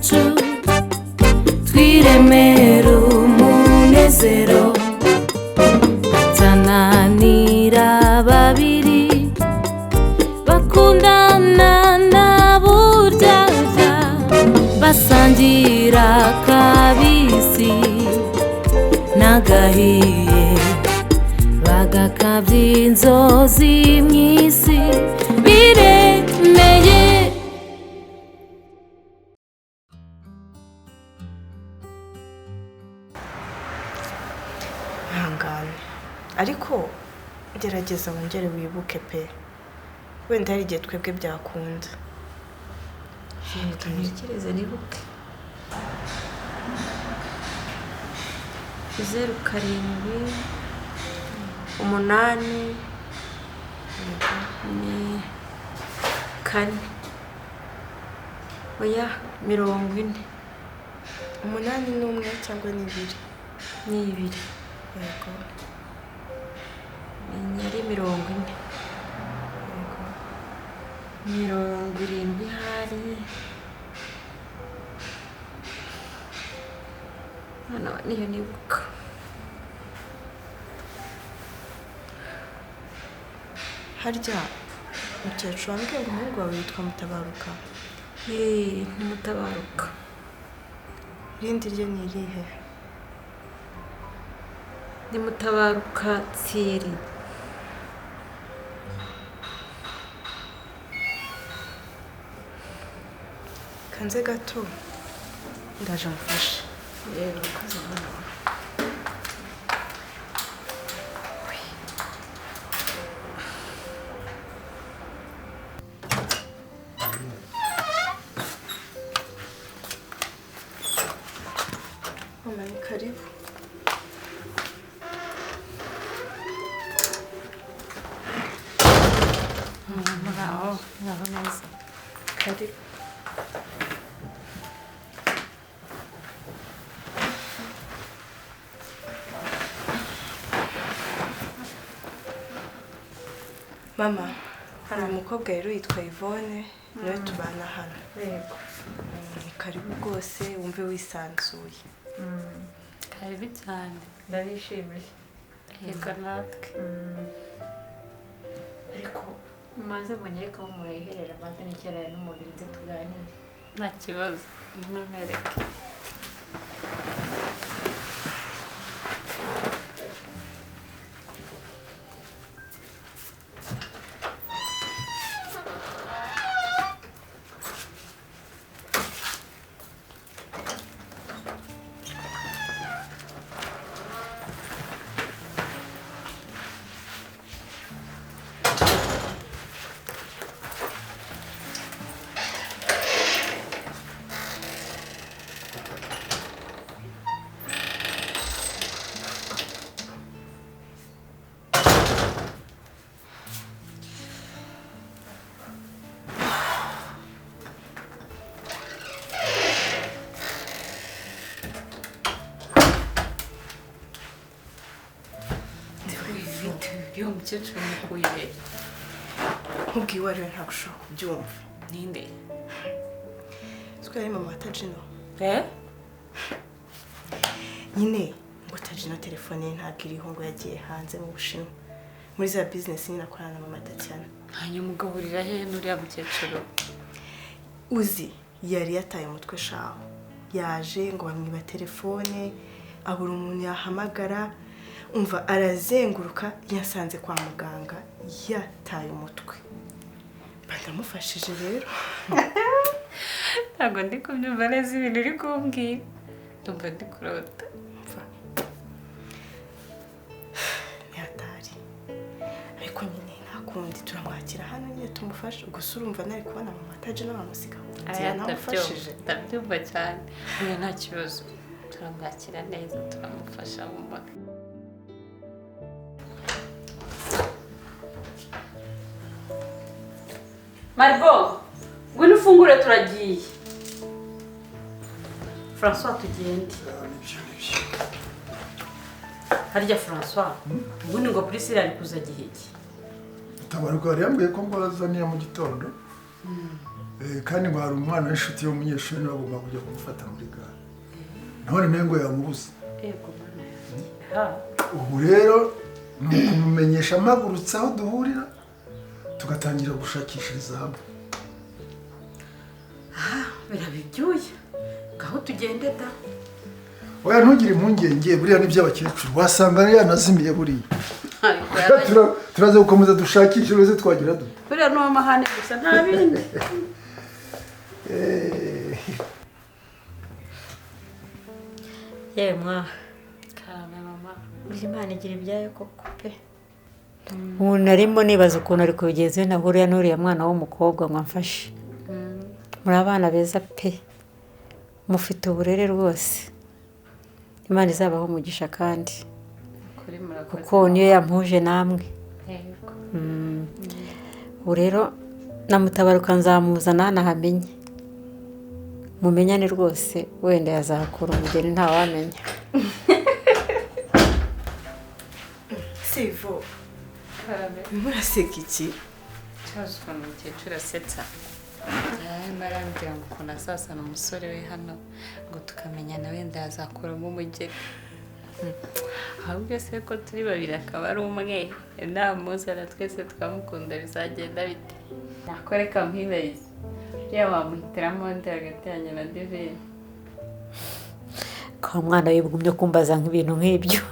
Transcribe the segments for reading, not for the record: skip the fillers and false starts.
Yacu twiremera umunezero tananira babiri bakundana na buryarya basangira kabisi n'agahiye bagakabya inzozi mu isi biremeye. Ihangane, ariko gerageza wongere wibuke pe, wenda hari igihe twebwe byakunda. Ntekereze nibuke. 0 7 8 ni 4, oya, 40. 8 n'umwe cyangwa ni 2? Ni 2. Yego. Menya ari 40. Yego. 70 hari hano, niyo nibuka. Harya mukecuru wambwiye ngo umuhungu wawe yitwa Mutabaruka? Eee, ni Mutabaruka. Irindi rye ni irihe? Ni Mutabaruka Thierry. Kanze gato, ndaje mufashe. Rero urakoze mwana wawe. Mama, ni karibu. Muraho, muraho neza. Karibu. Mama, hari umukobwa rero yitwa Yvonne, niwe tubana hano. Yego. Ni karibu rwose, wumve wisanzuye. Karibu cyane. Ndabishimiye. Yego natwe. Ariko mumaze munyereke aho murayiherera, maze nicarane n'umubiri nze tuganire. Nta kibazo, ntumereke. Iyo mukecuru mukuye he? Nkubwiye uwo ari we ntabwo ushobora kubyumva. Ninde? Siko yari mama wa Tajino. Eh? Nyine ngo Tajino telefone ye ntabwo iriho, ngo yagiye hanze mu Bushinwa muri za bizinesi nyine akorana na mama Tatiana. Hanyuma ugaburira he n'uriya mukecuru? Uzi yari yataye umutwe shaho, yaje ngo bamwiba telefone, abura umuntu yahamagara, umva arazenguruka, yasanze kwa muganga yataye umutwe. Mba ndamufashije rero. Ntabwo ndi kubyumva neza ibintu uri kumbwira, ndumva ndi kurota. Umva ntihatari, ariko nyine nta kundi, turamwakira hano nyine tumufashe. Gusa urumva nari kubona mama Tajino bamusiga ku nzira Aya, namufashije. Ndabyumva cyane. Oya, nta kibazo, turamwakira neza, turamufasha mu mutwe. Margot, ngwino ufungure turagiye. François, tugende. Harya François, ubundi ngo Priscilla ari kuza gihe ki? Mutabaruka yari yambwiye ko ngo azaniye mu gitondo. Kandi ngo hari umwana w'inshuti y'umunyeshuri nawe agomba kujya kumufata muri gare. None nawe ngo yamubuze. Yego mwana yanjye. Ubu rero ni ukumumenyesha mpagurutse aho duhurira tugatangira gushakishiriza hamwe. Birabibyuye. Ngaho tugende da. Oya ntugire impungenge buriya ni iby'abakecuru wasanga yanazimiye buriya. Turaza gukomeza dushakishe uretse twagira dute. Buriya ni amahane gusa nta bindi. Yewe mwa Karame mama. Imana igira ibyayo koko pe. Ubu narimo nibaza ukuntu ari kubigenza nahuriya n'uriya mwana w'umukobwa ngo amfashe. Muri abana beza pe, mufite uburere rwose. Imana izabaho umugisha kandi kuko niyo yampuje namwe. Ubu rero namutabaruka nzamuzana nahamenye, mumenyane rwose, wenda yazahakura umugeni ntawamenya. Sivo, muraseka iki? Ikibazo ukuntu umukecuru asetsa. Yarimo arambwira ngo ukuntu azazana umusore we hano ngo tukamenyana wenda yazakuramo umugeni. Ahubwo se ko turi babiri akaba ari umwe, namuzana twese tukamukunda bizagenda bite? Nakoreka mpibarize. Uriya wamuhitiramo undi hagati yanjye na Divine. Kwa mwana wibugumye kumbaza nk'ibintu nk'ibyo.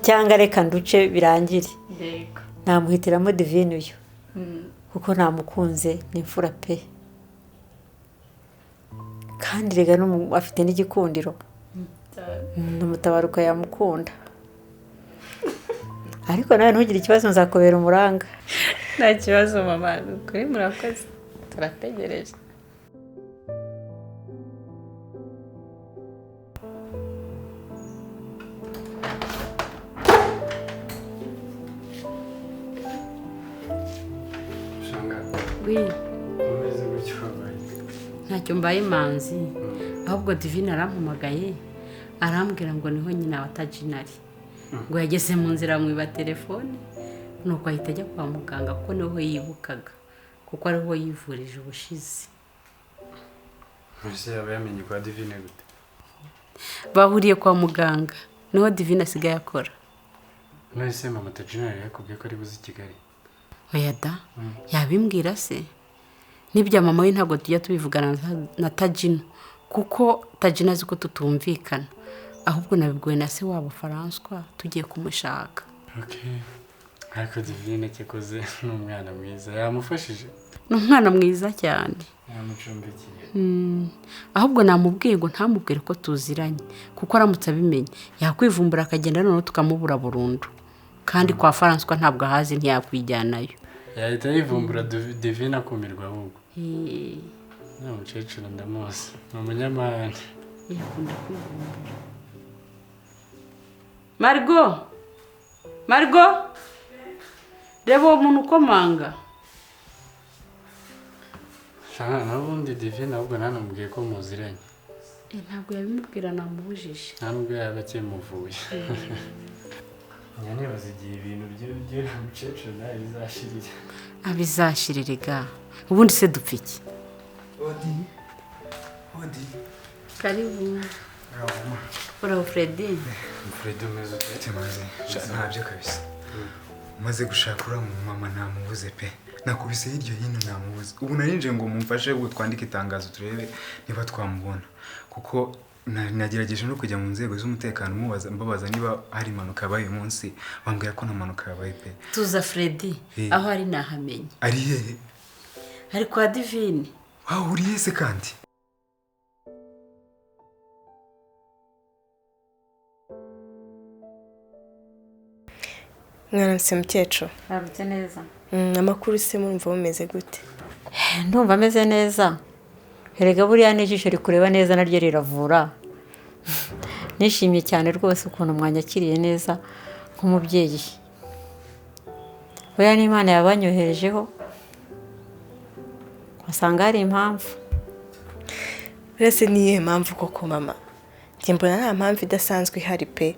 Cyangwa reka nduce birangire. Yego. Namuhitiramo Divine uyu. Kuko namukunze ni imfura pe. Kandi rega afite n'igikundiro. N'umutabaruka yamukunda. Ariko nawe ntugire ikibazo nzakubera umuranga. Nta kibazo mama, kuri murakoze. Turategereje. Ntacyo mbaye Manzi, ahubwo Divine arampamagaye arambwira ngo niho nyina wa Tajinari ngo yageze mu nzira mwiba telefone, nuko ahita ajya kwa muganga kuko niho yibukaga, kuko ariho yivurije ubushize. Mbese yaba yamenye kwa Divine gute? Bahuriye kwa muganga niho Divine asigaye akora. None se mama Tajinari yakubwiye ko ari buze i Kigali? Oya da, yabimbwira se? N'ibya mama we ntabwo tujya tubivugana na Tajino kuko Tajino azi ko tutumvikana, ahubwo nabibwiwe na se wabo François tugiye kumushaka. Okay. Ariko Divine kikoze ni umwana mwiza, yamufashije. Ni umwana mwiza cyane. Yamucumbikiye. Ahubwo namubwiye ngo ntamubwire ko tuziranye kuko aramutse abimenye yakwivumbura akagenda noneho tukamubura burundu. Kandi kwa François ntabwo ahazi ntiyakwijyanayo. Yahita yivumbura Divine akumirwa ahubwo. Ni umukecuru ndamuzi, ni umunyamahane. Yakunda kwivumbura. Margot! Margot! Reba uwo muntu ukomanga. Shana n'ubundi Divine ahubwo nanamubwiye ko muziranye. Ntabwo yabimubwira namubujije. Nta nubwo yaba akimuvuye. Nibaza igihe ibintu by'uyu mukecuru nawe bizashirira. Abizashirire ga. Ubundi se dupfa iki? Odi. Odi. Karibu. Uraho Fredy. Fredy umeze ute? Ntabyo kabisa. Umaze gushaka uriya mama namubuze pe. Nakubise hirya hino namubuze. Ubu narinje ngo mumfashe ubwo twandike itangazo turebe niba twamubona. Kuko nagerageje no kujya mu nzego z'umutekano mubaza mbabaza niba hari impanuka yabaye uyu munsi, bambwira ko nta mpanuka yabaye pe. Tuza Fredy, aho ari nahamenye. Ari hehe? Ari kwa Divine. Wahuriye se kandi? Mwaramutse mukecuru. Mwaramutse neza. Amakuru se murumva mumeze gute? Ndumva ameze neza. Erega buriya n'ijisho rikureba neza naryo riravura. Nishimye cyane rwose ukuntu mwanyakiriye neza nk'umubyeyi. Buriya n'Imana yabanyoherejeho wasanga hari impamvu. Uretse niyihe mpamvu koko mama? Njye mbona nta mpamvu idasanzwe ihari pe.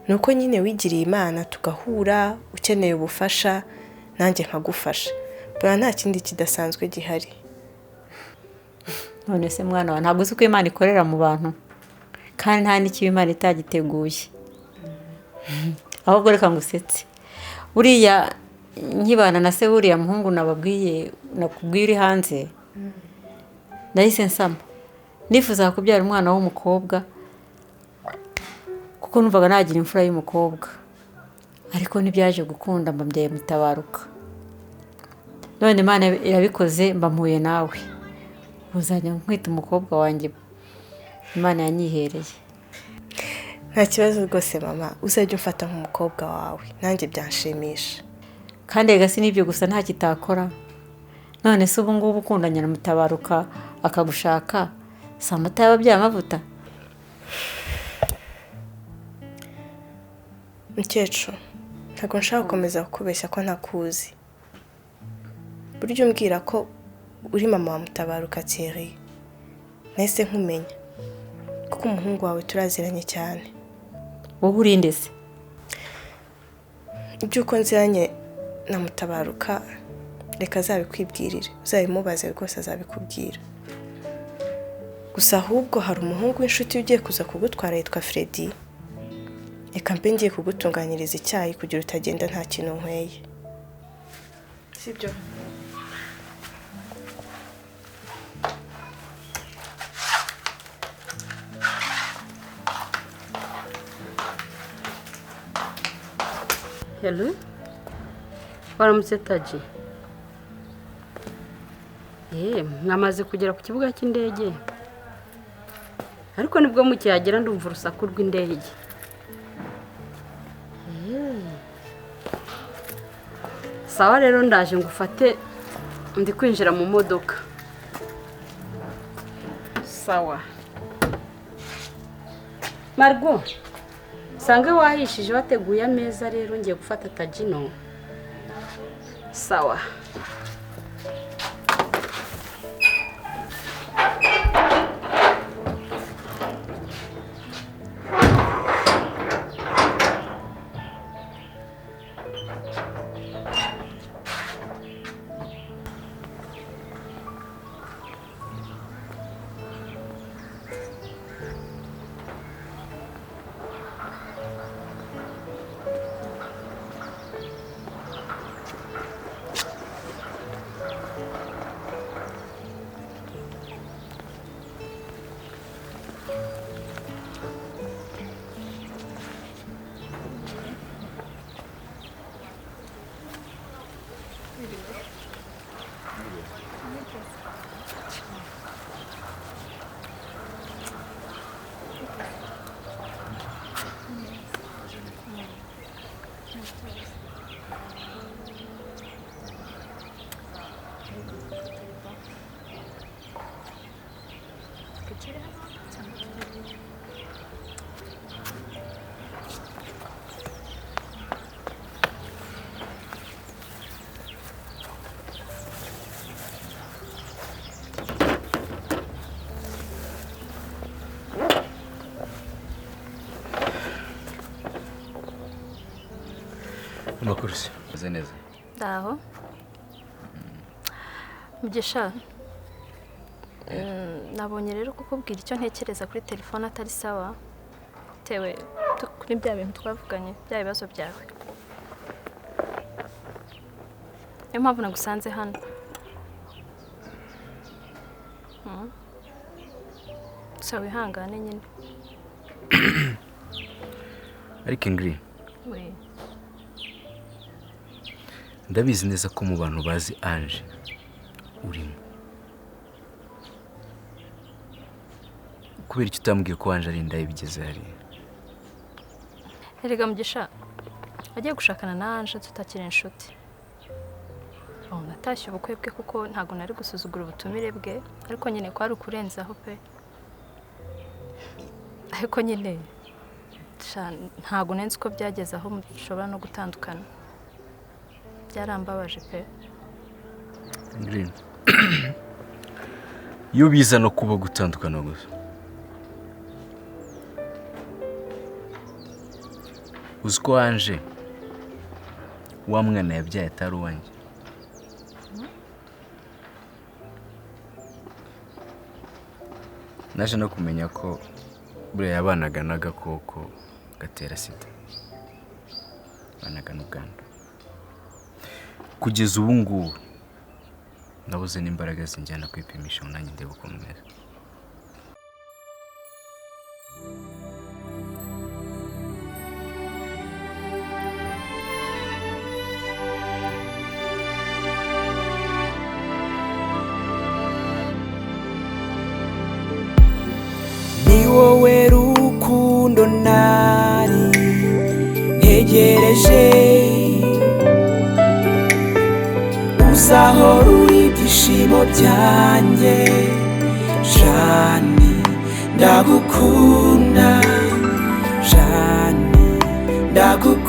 Nuko nyine wigiriye Imana tugahura, ukeneye ubufasha nanjye nkagufasha. Mbona nta kindi kidasanzwe gihari. None se mwana wa, ntabwo uzi ko Imana ikorera mu bantu, kandi nta n'ikibi Imana itagiteguye. Ahubwo reka ngusetse, buriya nkibana na se buriya muhungu nababwiye nakubwiye uri hanze, nahise nsama nifuza kubyara umwana w'umukobwa kuko numvaga nagira imfura y'umukobwa, ariko ntibyaje gukunda mba mbyaye Mutabaruka. None Imana irabikoze mba mpuye nawe, uzajya nkwita umukobwa wanjye Imana yanyihereye. Nta kibazo rwose mama, uzajya umfata nk'umukobwa wawe nanjye byanshimisha. Kandi rega si n'ibyo gusa, nta kitakora. None se ubu ngubu ukundanye na Mutabaruka akagushaka, si amata y'ababyeyi amavuta? Mukecuru, ntabwo nshaka gukomeza kukubeshya ko ntakuzi. Burya umbwira ko uri mama wa Mutabaruka Thierry, nahise nkumenya kuko umuhungu wawe turaziranye cyane. Wowe urinde se? Iby'uko nziranye na Mutabaruka reka azabikwibwirire, uzabimubaze rwose azabikubwira. Gusa ahubwo hari umuhungu w'inshuti ugiye kuza kugutwara yitwa Freddy. Reka mbe ngiye kugutunganyiriza icyayi kugira utagenda nta kintu nkweye, sibyo? Hello, waramutse Taji? Mwamaze kugera ku kibuga cy'indege, ariko nibwo mukihagera ndumva urusaku rw'indege. Sawa rero ndaje ngufate, ndi kwinjira mu modoka. Sawa Margot, sange wahishije wateguye ameza rero ngiye gufata Tajino. Sawa. Amakuru se meze neza? Ndaho Mugisha, nabonye rero kukubwira icyo ntekereza kuri telefone atari sawa, bitewe kuri bya bintu twavuganye, bya bibazo byawe. Niyo mpamvu nagusanze hano. Gusa wihangane nyine. Ariko Ingrid, ndabizi neza ko mu bantu bazi Ange urimo. Kubera icyo utambwiye ko Ange ari inda bigeze hariya? Erega Mugisha, agiye gushakana na Ange tutakiri inshuti. Natashye ubukwe bwe kuko ntabwo nari gusuzugura ubutumire bwe, ariko nyine kwari ukurenzaho pe. Ariko nyine ntabwo nenze uko byageze aho mushobora no gutandukana. Byarambabaje pe. Ingrid, iyo biza no kuba gutandukana gusa, uzi ko Ange wa mwana yabyaye atari uwanjye? Naje no kumenya ko buriya yabanaga n'agakoko gatera sida, yabanaga n'ubwandu. Kugeza ubu ngubu nabuze n'imbaraga zinjyana kwipimisha ngo nanjye ndebe uko meze. Ni wowe rukundo nari ntegereje, uzahora uri ibyishimo byanjye. Jane ndagukunda, Jane ndagukunda.